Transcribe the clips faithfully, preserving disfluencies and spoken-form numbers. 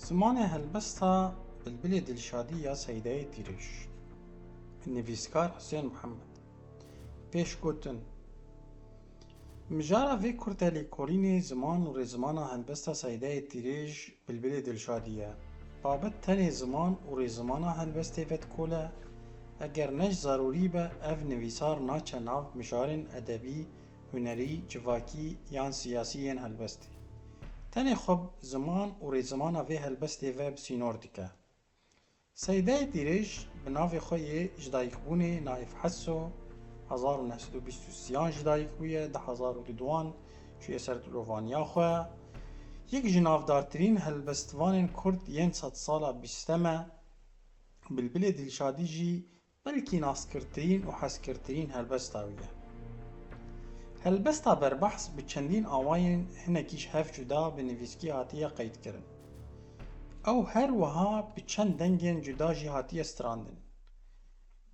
Zimanê helbesta Bilbilê Dilşadî ya Seydayê Tîrêj. Nivîskar Husên Mihemed. Pêşgotin. Mijara vê kurtelêkolînê ziman û rêzimana helbesta Seydayê Tîrêj Bilbilê Dilşadî ye. Babet tenê ziman û rêzimana helbestê vedikole, eger ne ji zarûrî be, ev nivîsar naçe nav mijarên edebî, hunerî, civakî yan siyasî yên helbestê. Tenê xwe ziman û rêzimana vê helbestê ve bi sînor dike. Seydayê Tîrêj bi navê xwe yê ji dayikbûnê Naîf Heso, hezar û neh sed û bîst û sêyan ji dayik bûye, du hezar û duduan çûye ser dilovaniya xwe. Yek ji navdartirîn helbestvanên kurd yên sedsala bîstem e. Bilbilê Dilşadî jî belkî naskirtirîn û hezkirtirîn helbesta wî ye. Helbesta berbehs bi çendîn awayên hinekî ji hev cuda bi nivîskî hatiye qeydkirin. Ew her wiha bi çend dengên cuda jî hatiye strandin.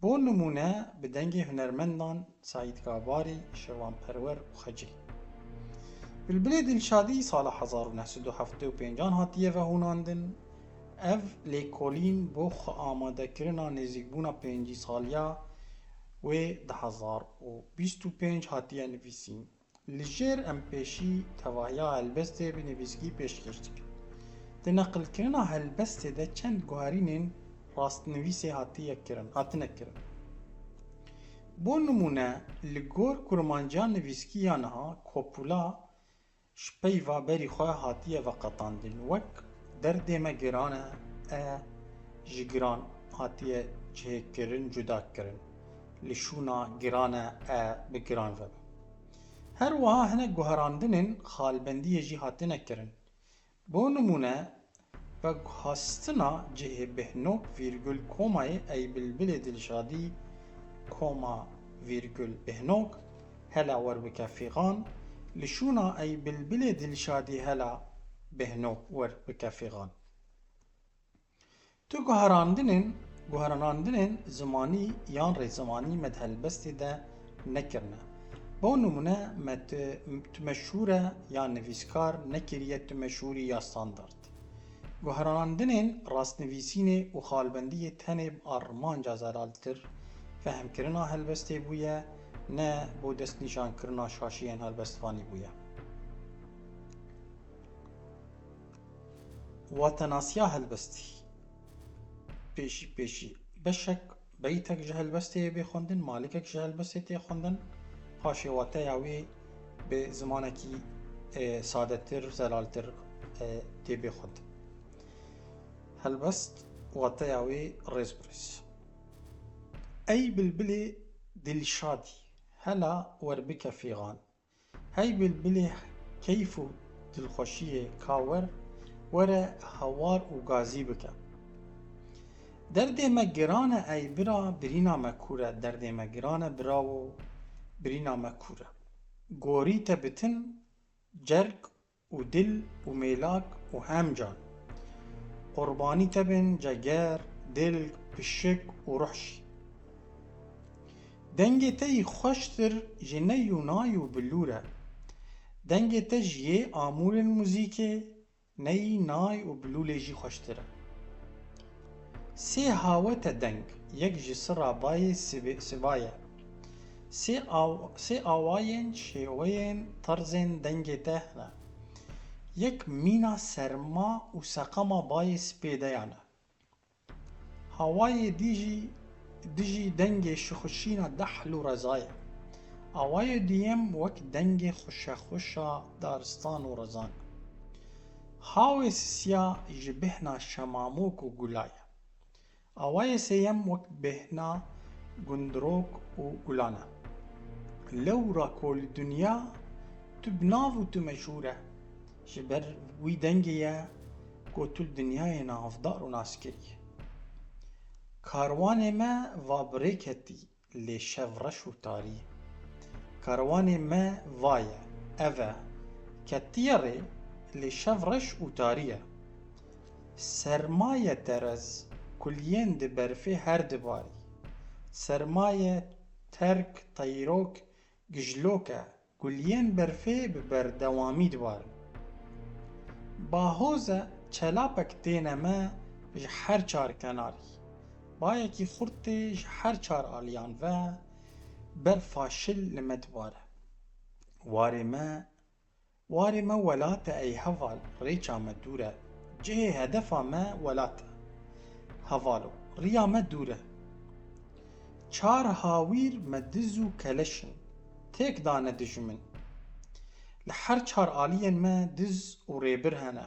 Bo nimûne bi dengê hunermendan Seîd Gabarî, Şirvan Perwer û Xecê. Bilbilê Dilşadî sala hezar û neh sed û heftê û pêncan hatiye vehûnandin. Ev lêkolîn bo xwe amadekirina nêzîkbûna pêncî saliya wê du hezar û bîst û pênc hatiye nivîsîn. Li jêr em pêşî tevahiya helbestê bi nivîskî pêşkêş dikin. Di neqilkirina helbestê de çend guherînên rastnivîsê hatiye kirin, hatine kirin. Bo nimûne, li gor kurmanciya nivîskî ya niha, kopûla, ji peyva berî xwe hatiye veqetandin, wek derdê me giran e, e ji giran hatiye cihêkirin, cuda kirin. Li şûna giran e, e bi giran ve. Her wiha hinek guherandinên xalbendiyê jî hatine kirin. Bo nimûne, veguhastina cihê bihnok vîrgul komayê ey bilbilê dilşadî koma vîrgul bihnok hela werbike fîxan, li şûna ey bilbilê dilşadî hela bihnok werbike fîxan. Tu guherandinên, guheranandinên zimanî yan rêzimanî me di helbestê de nekirine. Bo nimûne, me tu, tu meşhûr e ya nivîskar nekiriye tu meşhûrî ya standard. Guheranandinên rastnivîsînê û xalbendiyê tenê bi armanca zelaltir fehmkirina helbestê bûye, ne bo destnîşankirina şaşiyên helbestvanî bûye. Watenasiya helbestî. Pêşî pêşî beşek beytek ji helbestê bê xwendin, malikek ji helbestê tê xwendin, paşê wateya wê bi zimanekî, e, sadetir, zelaltir, e, tê bê xwendin. Helbest, wateya wê rêz bi rêz. Ey bilbilê dilşadî, hela werbike fîxan. Hey bilbilê keyf û dilxweşiyê ka wer, were hawar û gazî bike. Derdê me giran e ey bira, birîna me kûr e, derdê me giran e birawo, birîna me kûr e. Gorî te bitin, cerg û dil û mêlak û hem can. Qurbanî te bin ceger, dil, pişik û ruh jî. Dengê te yî xweştir ji ney û nay û bilûr e. Dengê te ji yê amûrên muzîkê, neyî nay û bilûlê jî xweştir e. Sê hawete deng, yek ji sira bayê sibê-, siva ye. Sê aw-, sê awayên, şêweyên, terzên dengê te hene. Yek mîna serma û seqema bayê spêdeyan e. Hawayê dî jî, dijî dengê şixuşîna dehl û reza ye. Awayê duyem wek dengê xuşexuşa daristan û rezan e. Hawê sisiya ji bêhna şemamok û gula ye. Awayê sêyem wek bêhna gundirok û gulan e. Lewra ku li dinya tu bi nav û tu meşhûr e. Ji ber wî dengê ye ku tu li dinyayê navdar û naskirî yî. Karwanê me va bi rê ketî, lê şev reş û tarî ye. Karwanê me va ye, ev e, ketiye rê, lê şev reş û tarî ye. Serma ye terez, kuliyên di berfê her dibarî. Serma ye terk, teyrok, gijlok e, kuliyên berfê bi berdewamî dibarin. Bahoz e, Çelapek têne me ji her çar kenarî. Bayekî xurt tê ji her çar aliyan ve, berfa şil li me dibare. Warê me, warê me welat e ey heval, rêça me dûr e. Cihê hedefa me welat e. Hevalo, riya me dûr e. Çar hawîr me diz û keleş in. Têk dane dijmin. Li her çar aliyên me diz û rêbir hene.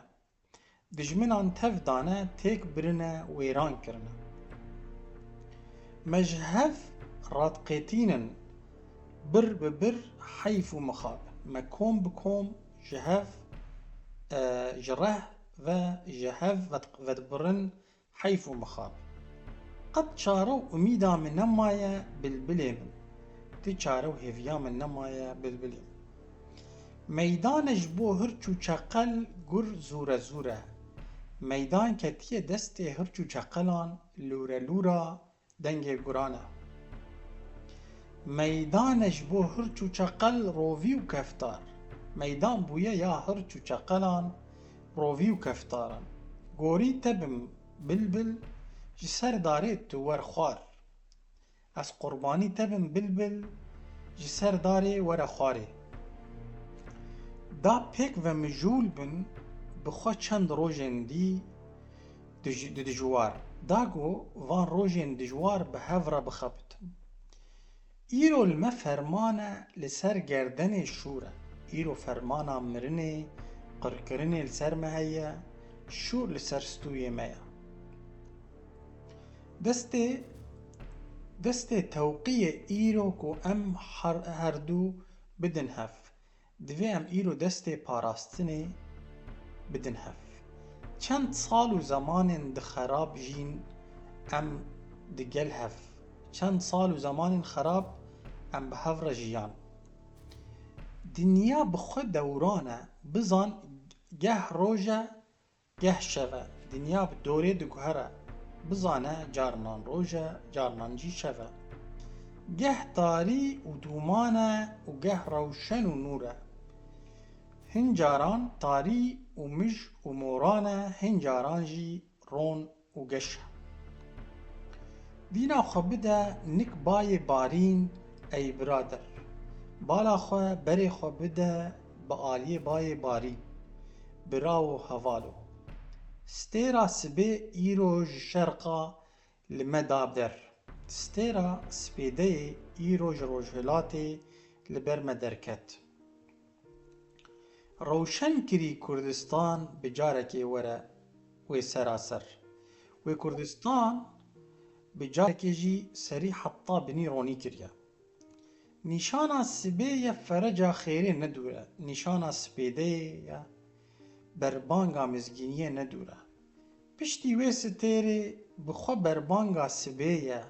Dijminan tev dane, têk birine, wêran kirine. Me ji hev radiqêtînin, bir bi bir heyf û mixab. Me kom bi kom ji hev, e, ji reh ve ji hev ved-, vedibirin, heyf û mixab. Qet çare û umîda min nemaye bilbilê min. Ti çare û hêviya min nemaye bilbilê min. Meydan e ji bo hirç û çeqel gur zûre zûre. Meydan ketiye destê hirç û çeqelan, lûre lûra dengê guran e. Meydan e ji bo hirç û çeqel rovî û keftar. Meydan bûye ya hirç û çeqelan, rovî û keftaran. Gorî te bim bilbil, ji ser darê tu wer xwar. Ez qurbanî te bim bilbil, ji ser darê were xwarê. Da pêk ve mijûl bin, bi xwe çend rojên dî dij-, di dijwar. Da ku van rojên dijwar bi hev re bixebitin. Îro li me ferman e li ser gerdenê şûr e. Îro fermana mirinê, qirkirinê li ser me heye, şûr li ser stûyê me ye. Destê, destê tewqiyê îro ku em her, herdu bidin hev. Divê em îro destê parastinê bidin hev. Çend sal û zemanên di xerab jîn em di gel hev. Çend sal û zemanên xerab em bi hev re jiyan. Dinya bi xwe dewran e, bizan geh roj e, geh şev e. Dinya bi dorê diguhere. Bizane, carnan roj e, carnan jî şev e. Geh tarî û dûman e û geh rewşen û nûr e. Hin caran tarî û mij û moran e, hin caran jî ron û geş e. Dîna xwe bide nik bayê barîn, ey birader. Bala xwe, berê xwe bide bi aliyê bayê barîn. Birawo, hevalo. Stêra sibê îro ji şerqa li me da der. Stêra spêdeyê îro ji rojhilatê li ber me derket. Rewşen kirî Kurdistan bi carekê were wê seraser. Wê Kurdistan bi carekê jî serî heta binî ronî kiriye. Nîşana sibê ye, fereca xêrê ne dûr e. Nîşana spêdeyê ye, berbanga mizgîniyê ne dûr e. Piştî wê stêrê bi xwe berbanga sibê ye.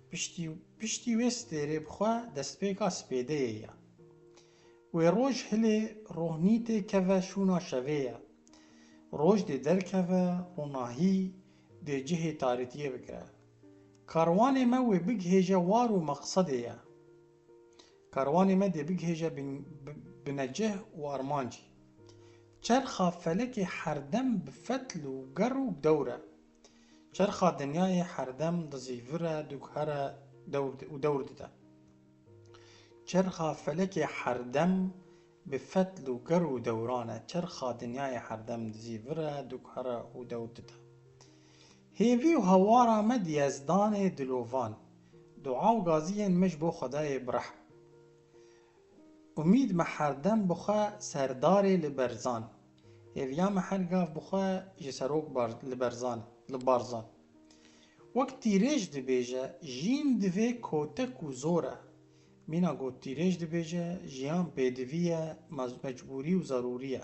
Piştî, piştî wê stêrê bi xwe destpêka spêdeyê ye. Wê roj hilê, rohnî têkeve, şûna şevê ye. Roj dê derkeve, ronahî dê cihê tarîtiyê bigire. Karwanê me wê bigihêje war û meqsedê ye. Karwanê me dê bigihêje bin-, bi-, binecih û armancî. Çerxa felekê herdem bi fetl û ger û dewr e. Çerxa dinyayê herdem dizîvire, diguhere, dewr di-, û dewr dide. Çerxa felekê herdem bi fetl û ger û dewran e. Çerxa dinyayê herdem dizîvire, diguhere û dewr dide. Hêvî û hewara me di Yezdanê dilovan. Dua û gaziyên me ji bo Xwedayê bi rehm. Umîd me herdem bi xwe serdarê li berzan. Hêviya me her gav bi xwe ji serok bar-, li berzan, li barzan. Wek tîrêj dibêje, jîn divê kotek û zor e. Mîna ku tîrêj dibêje, jiyan pêdivî ye, mez-, mecbûrî û zerûrî ye.